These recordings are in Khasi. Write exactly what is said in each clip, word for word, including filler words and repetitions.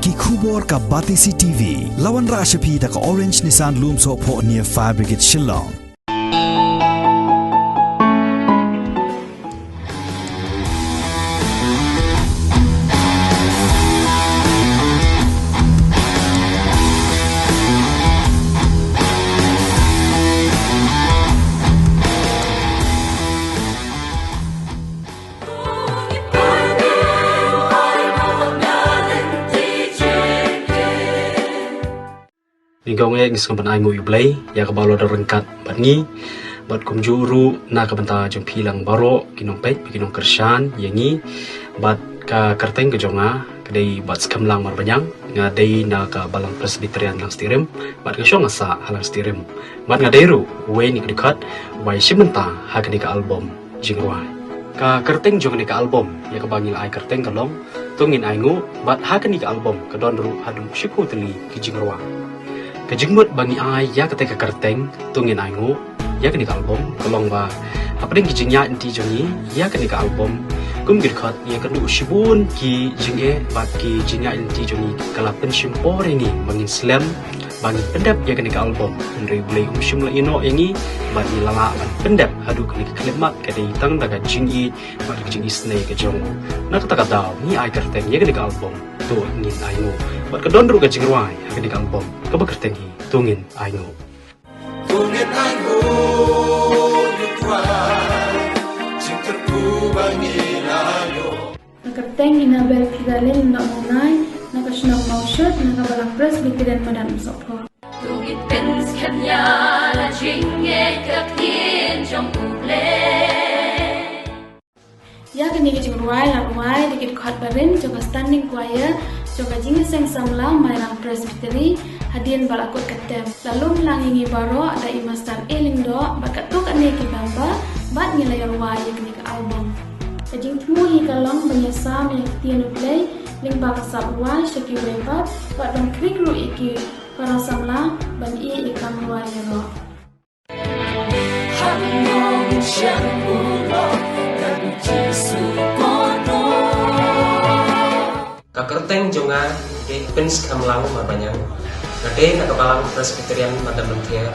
Ki khubor ka Batesi T V. La wanrah sha phi da ka Orange Nissan Lumsohphoh near Fire Brigade Shillong. Ngi kong eh ngi sngewbha ban ai nguh ïa U Blei ïa kaba u la don ryngkat bad ngi, bad kumjuh ruh na ka bynta jong phi lang baroh ki nongpeit bad ki nongkyrshan ïa ngi. Bad ka kyrteng ka jong nga ka dei Batskhem Lang Marbaniang, nga dei na ka Balang Presbyterian Langstieh Rim bad ka shong nga sah ha Langstieh Rim. Bad nga dei ruh uwei na ki dkhot ba ïashim bynta ha kane ka album jingrwai. Ka kyrteng jong kane ka album ïa kaba ngi la ai kyrteng ka long To Ngin Ainguh, bad ha kane ka album ka don ruh haduh shiphew tylli ki jingrwai. Ka jingmut ba ngi ai ïa kata ka kyrteng To Ngin Ainguh ïa kane ka album ka long ba hapdeng ki jingïaid lynti jong ngi ïa kane ka album, kum ki dkhot ïa ka duh shibun ki jingeh bad ki jingïaid lynti jong ngi ka la pynshim por ïa ngi ba ngin slem ba ngin pyndep ïa kane ka album. Hynrei U Blei um shym la ïehnoh ïa ngi bad ngi la lah ban pyndep haduh kane ka khyllipmat, ka dei tang da ka jingïeit bad ka jingisynei ka jong u. Na kata ka daw ngi ai kyrteng ïa kane ka album To Ngin Ainguh, bad ka don ruh ka jingrwai ha kane ka album kaba kyrteng hi To Ngin Ainguh. To ngin ainguh ïa U Trai, jingkyrkhu ba ngi la ïoh. Ka kyrteng hi na Bel Pidalin Nongnai, na ka shnong Mawshut, na ka Balang Presbyterian Madan Umsohphoh. To ngin pynskhem ïa la jingngeit ka ktien jong U Blei. Ïa kane ka jingrwai la rwai da ki dkhot barim jong ka Standing Choir jong ka Jingïaseng Samla Mairang Presbytery hadien ba la kut ka tem. La lum lang ïa ngi baroh da i Master A. Lyngdoh bad katto katne ki member, bad ngi la ïarwai ïa kane ka album. Ka jingthmu hi ka long ban ïasam ïa ka ktien U Blei lyngba ka sap rwai sha kiwei pat, bad ban khring ruh ïa ki para samla ban ïeh ïa ka kam rwai ïaroh. Ka kyrteng jong nga dei Prince Khamlang Marbaniang. Nga dei na ka Balang Presbyterian Madan Mynthiang.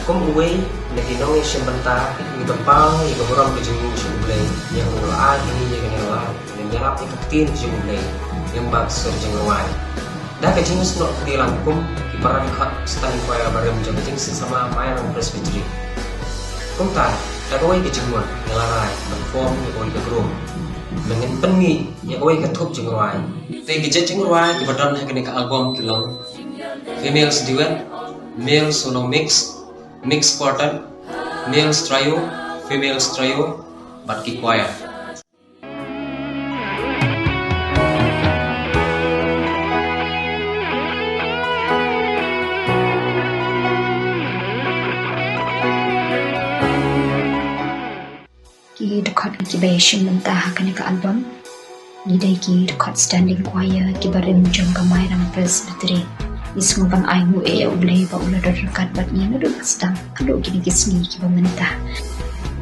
Kum uwei na ki nongïashim bynta, ngi pynpaw ïa ka burom ka jingngeit sha U Blei ïa u la ai ïa ngi ïa kane ka lad. Ngin ïalap ïa ka ktien jong U Blei lyngba ka sur jingrwai. Da ka jingsnoh kti lang kum ki para dkhot Standing Choir barim jong ka Jingïaseng Samla Mairang Presbytery. Kumta, da kawei ka jingmut ngi la rai ban form ïa kawei ka group. Ba ngin pynmih ïa kawei ka thup jingrwai. Te ki jait jingrwai kiba don ha kane ka album ki long Females Duet, Male Solo Mix, Mix Quartet, Males Trio, Females Trio, bad ki choir. Ki dkhot kiba ïashim bynta ha kane ka album, ngi dei ki dkhot Standing Choir kiba rim jong ka Mairang Presbytery. Ngi sngewbha ban ainguh ïa U Blei ba u la don ryngkat bad ngi naduh mynstep haduh kine ki sngi kiba mynta.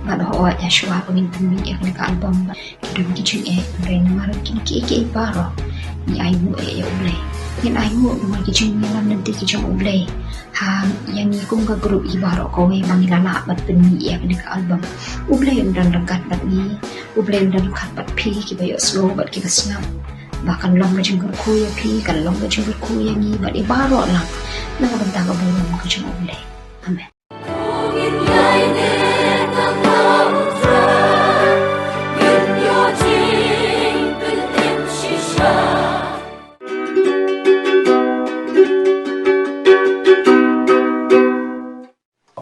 Bad hooid, ïa shuwa ba ngin pynmih ïa kane ka album, ki don ki jingeh, hynrei namar kine kiei kiei baroh ngi ainguh ïa U Blei. Ngin ainguh namar ki jingïalam lynti ki jong U Blei ha ïa ngi kum ka group, ïa baroh kawei ba ngi la lah ban pynmih ïa kane ka album. U Blei un don ryngkat bad ngi, U Blei un don ryngkat bad phi kiba ïohsngew bad kiba sngap. Ba kan long ka jingkyrkhu ïa phi, kan long ka jingkyrkhu ïa ngi bad ïa baroh lang, na ka bynta ka burom ka jong U Blei. Amen.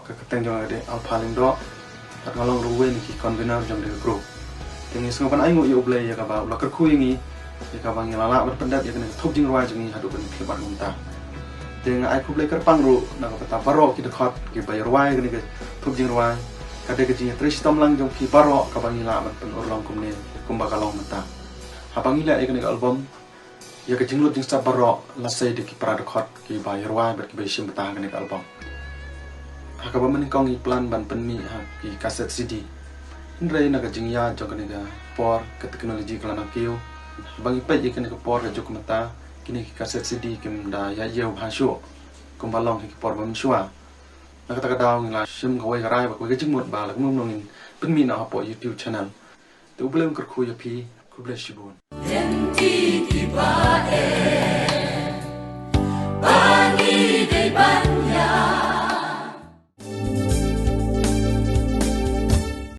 Ka kyrteng jong nga ka dei Alpha Lyngdoh, bad nga long ruh uwei na ki convener jong kane ka group. Te ngi sngewbha ban ainguh ïa U Blei ïa kaba u la kyrkhu ïa ngi, ïa kaba ngi la lah ban pyndep ïa kane ka thup jingrwai jong ngi haduh kane ka khyllipmat mynta. Te nga ai khublei kyrpang ruh na ka bynta baroh ki dkhot kiba ïarwai kane ka thup jingrwai. Ka dei ka jingïatrei shitom lang jong phi baroh kaba ngi lah ban pynurlong kumne kumba ka long mynta. Haba ngi leh ïa kane ka album, ïa ka jinglut jingsap baroh la sei da ki para dkhot kiba ïarwai bad kiba ïashim bynta ha kane ka album. Ha kaba mynnyngkong ngi plan ban pynmih ha ki cassette C D. Hynrei na ka jingïaid jong kane ka por, ka technology ka la nangkiew. Haba ngi peit ïa kane ka por ka juk mynta, kine ki cassette C D kim da ïa ïew bha shuh kumba long ha ki por ba mynshuwa. Na kata ka daw ngi la shim kawei ka rai bad kawei ka jingmut ba la kumno ngin pynmih noh hapoh YouTube channel. Te U Blei un kyrkhu ïa phi. Khublei shibun.